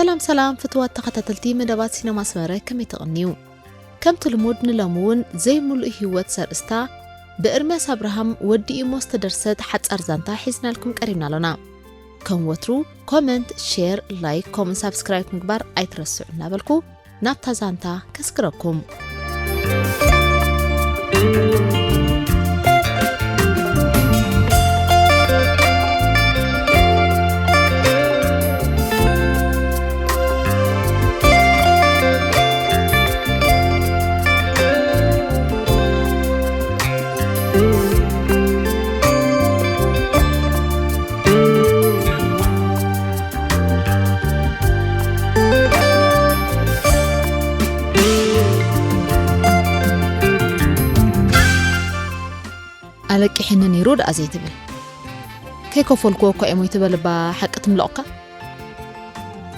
ሰላም ሰላም ፍትዋት ተኸታተልቲ መደባት ሲነማ ኣስመረ፣ ከመይ ትቕንዩ? ከምቲ ልሙድ ንሎሚ እውን ዘይምሉእ ህይወት ዘርእስታ ብእርምያስ ኣብርሃም ወዲ ኢሞ ዝተደርሰት ሓጻር ዛንታ ሒዝናልኩም ቀሪብና ኣሎና። ከም ወትሩ ኮመንት፣ ሼር፣ ላይክ፣ ኮመንት፣ ሳብስክራይብ ምግባር ኣይትረስዑ እናበልኩ ናብታ ዛንታ ከስግረኩም። ኣለቂሕኒ ነይሩ ደኣ ዘይትብል። ከይከፈልኩዎ እኳ እየ ሞይተ በልባ ሓቂ ትምለቑካ።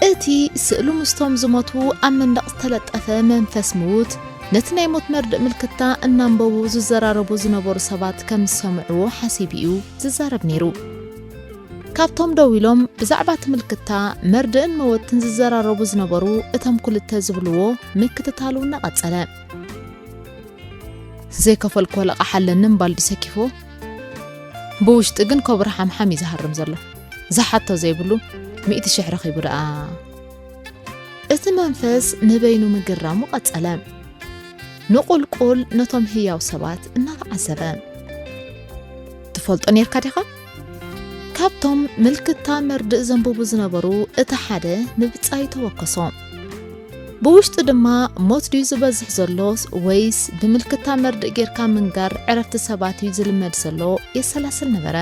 እቲ ስእሉ ምስቶም ዝሞቱ ኣብ መንደቕ ዝተለጠፈ መንፈስ ምዉት፣ ነቲ ናይ ሞት መርድእ ምልክታ እናንበቡ ዝዘራረቡ ዝነበሩ ሰባት ከም ዝሰምዕዎ ሓሲቡ እዩ ዝዛረብ ነይሩ። ካብቶም ደው ኢሎም ብዛዕባ እቲ ምልክታ፣ መርድእን መወትን ዝዘራረቡ ዝነበሩ እቶም ክልተ ዝብልዎ ምክትታሉ እናቐጸለ። ዘይከፈልኩዎ ለቓሕ ኣለኒ እምባል ድዩ ሰኪፍዎ? ብውሽጢ ግን ከብሩ ሓምሓም እዩ ዝሃርም ዘሎ። ዝሓቶ ዘይብሉ ሚእቲ ሽሕ ረኺቡ ደኣ። እቲ መንፈስ ንበይኑ ምግራሙ ቀጸለ። ንቑልቁል ነቶም ህያው ሰባት እናተዓዘበ። ትፈልጦ ኔርካ ዲኻ? ካብቶም ምልክታ መርድእ ዘንብቡ ዝነበሩ እቲ ሓደ ንብጻዩ ተወከሶ። ብውሽጡ ድማ ሞት ድዩ ዝበዝሕ ዘሎ ወይስ ብምልክታ መርድእ ጌርካ ምንጋር ዕረፍቲ ሰባት እዩ ዝልመድ ዘሎ የሰላስል ነበረ።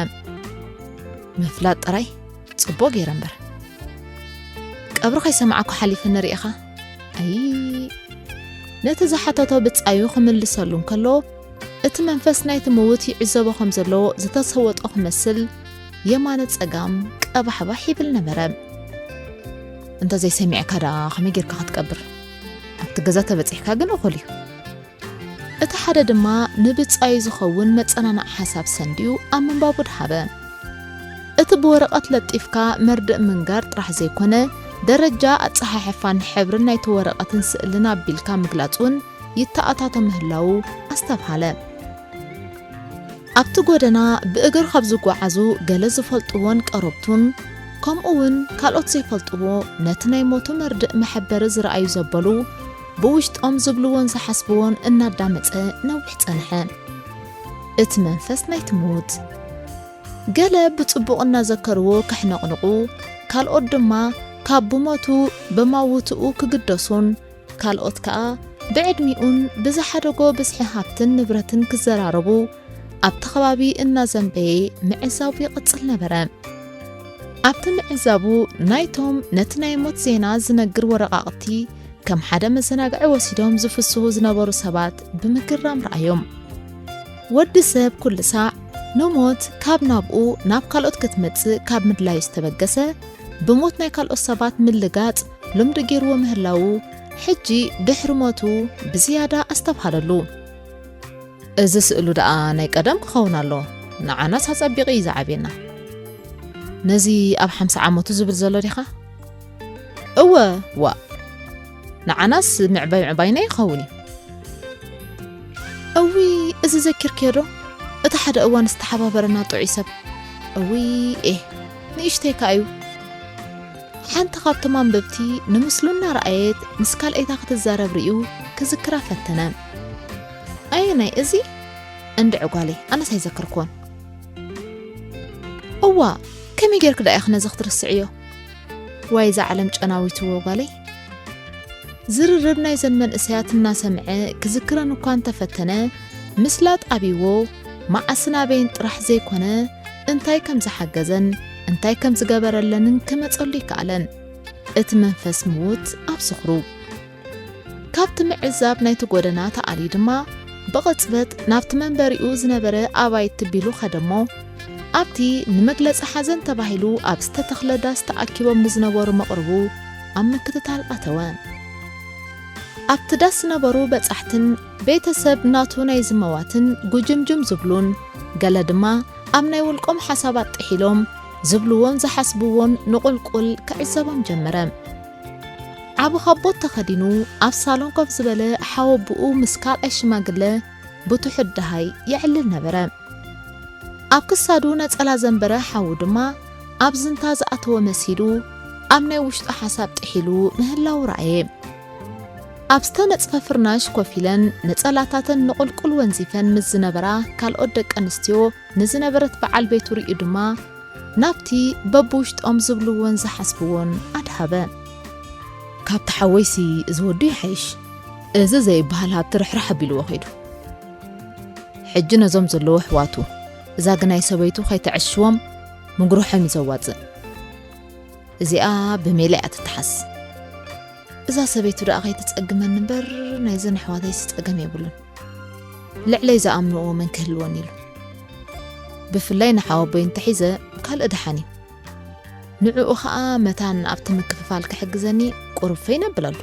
ምፍላጥ ጥራይ ጽቡቕ ገይረ እምበር። ቀብሪ ከይሰማዕኩ ሓሊፈ ንርኢኻ። ኣይ፣ ነቲ ዝሓተቶ ብጻዩ ክምልሰሉ እንከሎ፣ እቲ መንፈስ ናይቲ ምዉት ይዕዘቦ ከም ዘሎ ዝተሰወጦ ክመስል፣ የማነ ጸጋም ቀባሕባሕ ይብል ነበረ። እንተ ዘይሰሚዕካ ደኣ ከመይ ጌርካ ክትቀብር? ኣብቲ ገዛ ተበጺሕካ ግን እኹል እዩ። እቲ ሓደ ድማ ንብጻዩ ዝኸውን መጸናንዒ ሓሳብ ሰንድዩ ኣብ ምንባቡ ደሃበ። እቲ ብወረቐት ለጢፍካ መርድእ ምንጋር ጥራሕ ዘይኮነ፣ ደረጃ ኣጸሓሕፋን ሕብርን ናይቲ ወረቐትን ስእልን ኣቢልካ ምግላጽ እውን ይተኣታቶ ምህላዉ ኣስተብሃለ። ኣብቲ ጎደና ብእግሪ ካብ ዝጓዓዙ ገለ ዝፈልጥዎን ቀረብቱን፣ ከምኡ እውን ካልኦት ዘይፈልጥዎ ነቲ ናይ ሞቱ መርድእ መሐበሪ ዝረኣዩ ዘበሉ፣ ብውሽጦም ዝብልዎን ዝሓስብዎን እናዳመጸ ነዊሕ ጸንሐ። እቲ መንፈስ ናይቲ ምዉት። ገለ ብጽቡቕ እናዘከርዎ ከሕነቕንቑ፣ ካልኦት ድማ ካብ ብሞቱ ብማውትኡ ክግደሱን፣ ካልኦት ከኣ ብዕድሚኡን ብዝሓደጎ ብዝሒ ሃብትን ንብረትን ክዘራረቡ ኣብቲ ከባቢ እናዘንበየ ምዕዛቡ ይቕጽል ነበረ። ኣብቲ ምዕዛቡ ናይቶም ነቲ ናይ ሞት ዜና ዝነግር ወረቓቕቲ ከም ሓደ መዘናግዒ ወሲዶም ዝፍስሁ ዝነበሩ ሰባት ብምግራም ረኣዮም። ወዲ ሰብ ኩሉ ሳዕ ንሞት ካብ ናብኡ ናብ ካልኦት ክትመጽእ ካብ ምድላዩ ዝተበገሰ፣ ብሞት ናይ ካልኦት ሰባት ምልጋጽ ልምዲ ገይርዎ ምህላዉ፣ ሕጂ ድሕሪ ሞቱ ብዝያዳ ኣስተብሃለሉ። እዚ ስእሉ ደኣ ናይ ቀደም ክኸውን ኣለዎ። ንዓናስ ኣጸቢቑ እዩ ዝዓብየና። ነዚ ኣብ ሓምሳ ዓመቱ ዝብል ዘሎ ዲኻ? እወ፣ ዋእ። ንዓናስ ምዕባይ ምዕባይና ይኸውን እዩ። እውይ፣ እዚ ዘኪርክዮ ዶ? እቲ ሓደ እዋን ዝተሓባበረና ጥዑይ ሰብ። እውይ፣ ኤህ፣ ንእሽተይ ከኣ እዩ። ሓንቲ ካብቶም ኣንበብቲ ንምስሉ እናረኣየት ምስ ካልኣይታ ክትዛረብ ርእዩ ክዝክራ ፈተነ። ኣየናይ እዚ? እንድዒ ጓለይ፣ ኣነስ ኣይዘከርኩዎን። እዋ፣ ከመይ ጌርኪ ደኣ ኢኺ ነዚ ክትርስዕዮ? ዋይ፣ እዛ ዓለም ጨናዊትዎ ጓለይ። ዝርርብ ናይዘን መንእሰያት እናሰምዐ ክዝክረን እኳ እንተፈተነ፣ ምስላ ጣቢዎ፣ መዓስን ኣበይን ጥራሕ ዘይኮነ፣ እንታይ ከም ዝሓገዘን እንታይ ከም ዝገበረለንን ክመጸሉ ይከኣለን። እቲ መንፈስ ምዉት ኣብ ዝኽሩ። ካብቲ ምዕዛብ ናይቲ ጎደና ተኣልዩ ድማ፣ ብቕጽበት ናብቲ መንበሪኡ ዝነበረ ኣባይቲ ቢሉ ኸደሞ፣ ኣብቲ ንመግለጺ ሓዘን ተባሂሉ ኣብ ዝተተኽለ ዳስ ተኣኪቦም ንዝነበሩ መቕርቡ ኣብ ምክትታል ኣተወ። ኣብቲ ዳስ ዝነበሩ በጻሕትን ቤተሰብ ናቱ ናይ ዝመዋትን ጉጅምጅም ዝብሉን፣ ገለ ድማ ኣብ ናይ ውልቆም ሓሳባት ጥሒሎም ዝብልዎን ዝሓስብዎን ንቑልቁል ክዕዘቦም ጀመረ። ዓቢ ካቦት ተኸዲኑ ኣብ ሳሎን ኮፍ ዝበለ ሓወብኡ ምስ ካልኣይ ሽማግለ ብትሑት ደሃይ የዕልል ነበረ። ኣብ ክሳዱ ነጸላ ዘንበረ ሓዉ ድማ ኣብ ዝንታ ዝኣተወ መሲሉ ኣብ ናይ ውሽጡ ሓሳብ ጥሒሉ ምህላዉ ረኣየ። ኣብ ዝተነጽፈ ፍርናሽ ኮፍ ኢለን ነጸላታተን ንቑልቁል ወንዚፈን ምስ ዝነበራ ካልኦት ደቂ ኣንስትዮ ንዝነበረት በዓል ቤቱ ርእዩ ድማ ናብቲ በብውሽጦም ዝብልዎን ዝሓስብዎን ኣድሃበ። ካብቲ ሓወይሲ እዚ ወዱ ይሓይሽ። እዚ ዘይበሃል ሃብቲ ርሕራሕ ኣቢልዎ ከይዱ። ሕጂ ነዞም ዘለዉ ኣሕዋቱ፣ እዛ ግናይ ሰበይቱ ከይተዕሽዎም ምጉርሖም እዩ ዘዋጽእ። እዚኣ ብሜላ እያ ትተሓዝ። እዛ ሰበይቱ ደኣ ከይትጸግመኒ እምበር ናይዘን ኣሕዋተይሲ ጸገም የብሉን። ልዕለይ ዝኣምንዎ መን ክህልወን ኢሉ። ብፍላይ ንሓወቦይ እንተሒዘ ካልእ ደሓን እዩ። ንዕኡ ኸኣ መታን ኣብቲ ምክፍፋል ክሕግዘኒ ቁሩብ ፈይነ ኣብለሉ።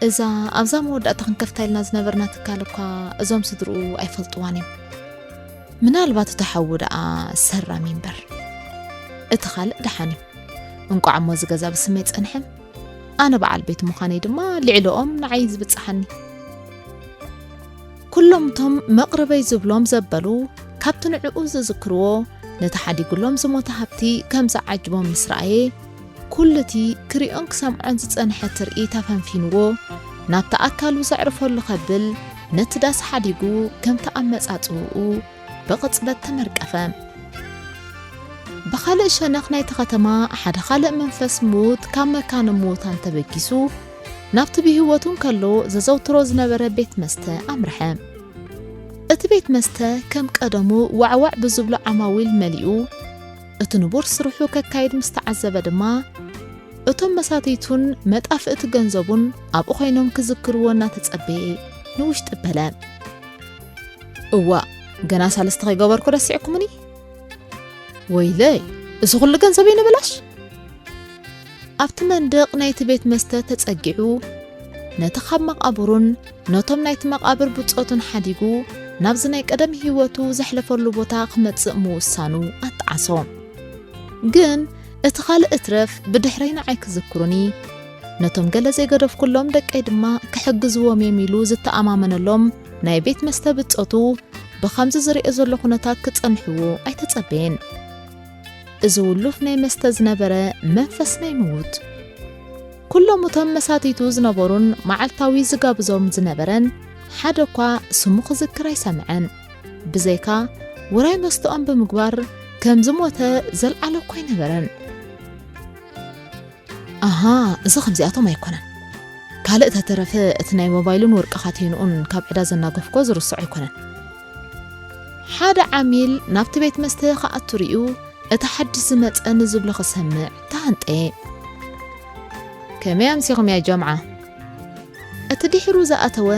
እዛ ኣብዛ መወዳእታ ክንከፍታ ኢልና ዝነበርና ትካል እኳ እዞም ስድርኡ ኣይፈልጥዋን እዮም። ምናልባት እቲ ሓዉ ደኣ ሰራሚ እምበር። እቲ ካልእ ደሓን እዩ። እንቋዕ እሞ እዚ ገዛ ብስመይ ጸንሐ። ኣነ በዓል ቤት ምዃነይ ድማ ልዕለኦም ንዓይ ዝብጽሓኒ። ኩሎም እቶም መቕርበይ ዝብሎም ዘበሉ ካብቲ ንዕኡ ዝዝክርዎ ነቲ ሓዲጉሎም ዝሞተ ሃብቲ ከም ዝዓጅቦም ምስ ረኣየ፣ ኩሉ እቲ ክሪኦን ክሰምዖን ዝጸንሐ ትርኢት ኣፈንፊንዎ፣ ናብቲ ኣካሉ ዘዕርፈሉ ከብል ነቲ ዳስ ሓዲጉ ከምቲ ኣመጻጽእኡ ብቕጽበት ተመርቀፈ። ብኻልእ ሸነኽ ናይቲ ከተማ ሓደ ካልእ መንፈስ ምዉት ካብ መካነ ምዉታን ተበጊሱ ናብቲ ብህይወቱ እንከሎ ዘዘውትሮ ዝነበረ ቤት መስተ ኣምርሐ። እቲ ቤት መስተ ከም ቀደሙ ዋዕዋዕ ብዝብሉ ዓማዊል መሊኡ፣ እቲ ንቡር ስርሑ ከካይድ ምስ ተዓዘበ ድማ፣ እቶም መሳትይቱን መጣፍእቲ ገንዘቡን ኣብኡ ኮይኖም ክዝክርዎ እናተጸበየ ንውሽጢ በለ። እዋእ፣ ገና ሳልስቲ ከይገበርኩ ረሲዕኩምኒ? ወይለይ፣ እዚ ኩሉ ገንዘበይ ንብላሽ? ኣብቲ መንደቕ ናይቲ ቤት መስተ ተጸጊዑ፣ ነቲ ካብ መቓብሩን ነቶም ናይቲ መቓብር ብጾቱን ሓዲጉ፣ ናብዚ ናይ ቀደም ህይወቱ ዘሕለፈሉ ቦታ ክመጽእ ምውሳኑ ኣጣዓሶ። ግን እቲ ካልእ እትረፍ ብድሕረይ ንዓይ ክዝክሩኒ፣ ነቶም ገለ ዘይገደፍኩሎም ደቀይ ድማ ክሕግዝዎም እዮም ኢሉ ዝተኣማመነሎም ናይ ቤት መስተ ብጾቱ ብኸምዚ ዝሪኦ ዘሎ ኩነታት ክጸንሕዎ ኣይተጸበየን። እዚ ውሉፍ ናይ መስተ ዝነበረ መንፈስ ናይ ምዉት። ኩሎም እቶም መሳትይቱ ዝነበሩን መዓልታዊ ዝጋብዞም ዝነበረን ሓደ እኳ ስሙ ክዝክር ኣይሰምዐን። ብዘይካ ውራይ መስተኦም ብምግባር ከም ዝሞተ ዘልዓሎ እኳ ኣይነበረን። ኣሃ፣ እዚ ከምዚኣቶም ኣይኮነን። ካልእ ተተረፈ እቲ ናይ ሞባይሉን ወርቂ ካቴንኡን ካብ ዕዳ ዘናገፍኮ ዝርስዖ ኣይኮነን። ሓደ ዓሚል ናብቲ ቤት መስተ ክኣቱ ርእዩ፣ እቲ ሓድሽ ዝመጸ ንዝብሎ ክሰምዕ ተሃንጠየ። ከመይ ኣምሲኹም ያ ጀምዓ? እቲ ድሒሩ ዝኣተወ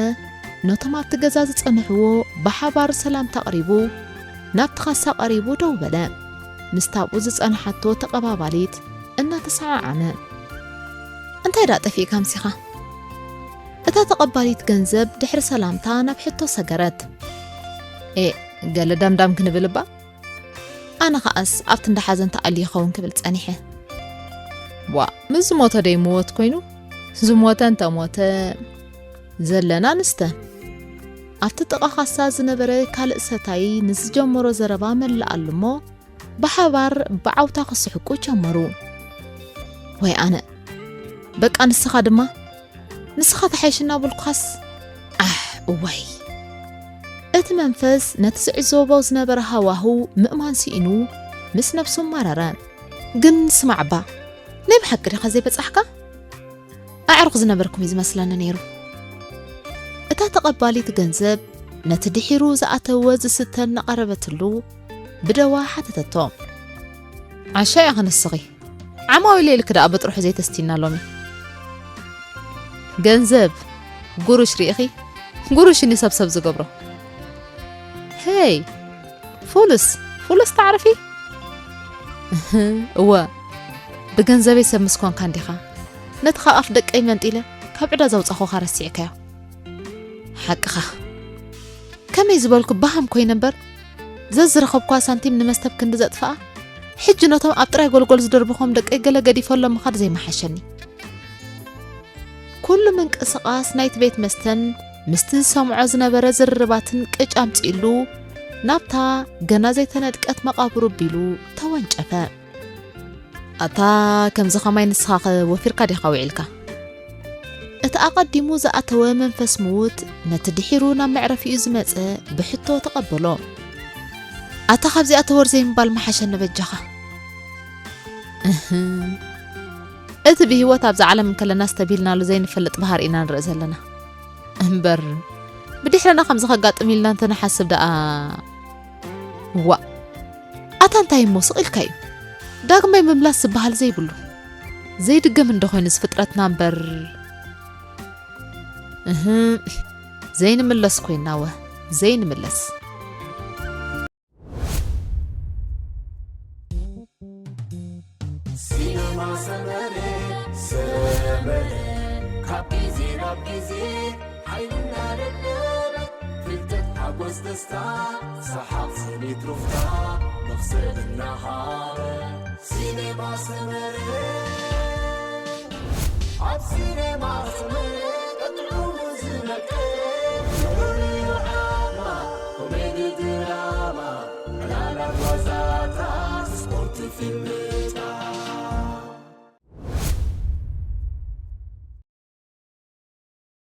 ነቶም ኣብቲ ገዛ ዝጸንሕዎ ብሓባር ሰላምታ ኣቕሪቡ፣ ናብቲ ካሳ ቀሪቡ ደው በለ። ምስታ ኣብኡ ዝጸንሓቶ ተቐባባሊት እናተሰዓዓመ። እንታይ ደኣ ጠፊእካ ኣምሲኻ? እታ ተቐባሊት ገንዘብ ድሕሪ ሰላምታ ናብ ሕቶ ሰገረት። ኤ፣ ገለ ዳምዳም ክንብል እባ? ኣነ ኸኣስ ኣብቲ እንዳ ሓዘን ተኣልዩ ይኸውን ክብል ጸኒሐ። ዋእ፣ ምስ ዝሞተ ዶ ይምወት ኮይኑ? ዝሞተ እንተሞተ፣ ዘለና ንስተ። ኣብቲ ጥቓ ካሳ ዝነበረ ካልእ ሰታይ ንዝጀመሮ ዘረባ መለኣሉ እሞ፣ ብሓባር ብዓውታ ክስሕቁ ጀመሩ። ወይ ኣነ፣ በቃ ንስኻ ድማ፣ ንስኻ ተሓይሽ እናበልኩኻስ፣ ኣሕ፣ እዋይ። እቲ መንፈስ ነቲ ዝዕዘቦ ዝነበረ ሃዋህው ምእማን ስኢኑ ምስ ነብሱ ማረረ። ግን ስማዕ እባ፣ ናይ ብሓቂ ዲኻ ዘይበጻሕካ? ኣዕሩኽ ዝነበርኩም እዩ ዝመስለኒ ነይሩ። እታ ተቐባሊት ገንዘብ ነቲ ድሒሩ ዝኣተወ ዝስተ እናቐረበትሉ ብደዋ ሓተተቶ። ዓሻ ኢኺ ንስኺ። ዓማዊለ ኢልኪ ደኣ ብጥርሑ ዘይተስቲና ሎሚ። ገንዘብ፣ ጉሩሽ ርኢኺ? ጉሩሽ እኒ ሰብሰብ ዝገብሮ። ሄይ፣ ፉሉስ፣ ፉሉስ ተዕርፊ? እህ፣ እወ፣ ብገንዘበይ ሰብ ምስ ኮንካ እንዲኻ። ነቲ ካብ ኣፍ ደቀይ መንጢለ፣ ካብ ዕዳ ዘውጻኹኻ ረሲዕካዮ። ሓቅኻ። ከመይ ዝበልኩ በሃም ኮይነ እምበር፣ ዘዝረኸብኳ ሳንቲም ንመስተብ ክንዲ ዘጥፍኣ፣ ሕጂ ነቶም ኣብ ጥራይ ጎልጎል ዝደርበኾም ደቀይ ገለ ገዲፈሎም ምኻድ ዘይመሓሸኒ። ኩሉ ምንቅስቓስ ናይቲ ቤት መስተን ምስቲ ዝሰምዖ ዝነበረ ዝርርባትን ቅጭ ኣምጺእሉ፣ ናብታ ገና ዘይተነድቀት መቓብሩ ኣቢሉ ተወንጨፈ። ኣታ፣ ከምዚ ኸማይ ንስኻኸ ወፊርካ ዲኻ ውዒልካ? እቲ ኣቐዲሙ ዝኣተወ መንፈስ ምዉት ነቲ ድሒሩ ናብ መዕረፊኡ ዝመጸ ብሕቶ ተቐበሎ። ኣታ፣ ካብዚኣ ተወር ዘይምባል ምሓሸኒ በጃኻ። እህ፣ እቲ ብህይወት ኣብዛ ዓለም እንከለና ዝተቢልናሉ ዘይንፈልጥ ባህር ኢና ንርኢ ዘለና። እምበር ብድሕረና ከምዚ ከጋጥም ኢልና እንተንሓስብ ደኣ፣ ዋእ! ኣታ እንታይ እሞ ስቕ ኢልካ እዩ? ዳግማይ ምምላስ ዝበሃል ዘይብሉ። ዘይድገም እንዶ ኮይኑ እዚ ፍጥረትና እምበር። እህ፣ ዘይንምለስ ኮይና ወ፣ ዘይንምለስ። ሲነማ ሰመረ ሰመረ ካብ ግዜ ናብ ግዜ ሓይልና ደደበ ፍልጠት ሓጎስ ደስታ ሰሓቕ ስኒት ሩፍታ መኽሰብ እናሃበ ሲነማ ሰመረ ኣብ ሲነማ ሰመረ ቀጥዑ ዝመቀ ርዩ ዓማ ኮሜዲ ድራማ ዕላላት ዋዛታት ስፖርት ፊልም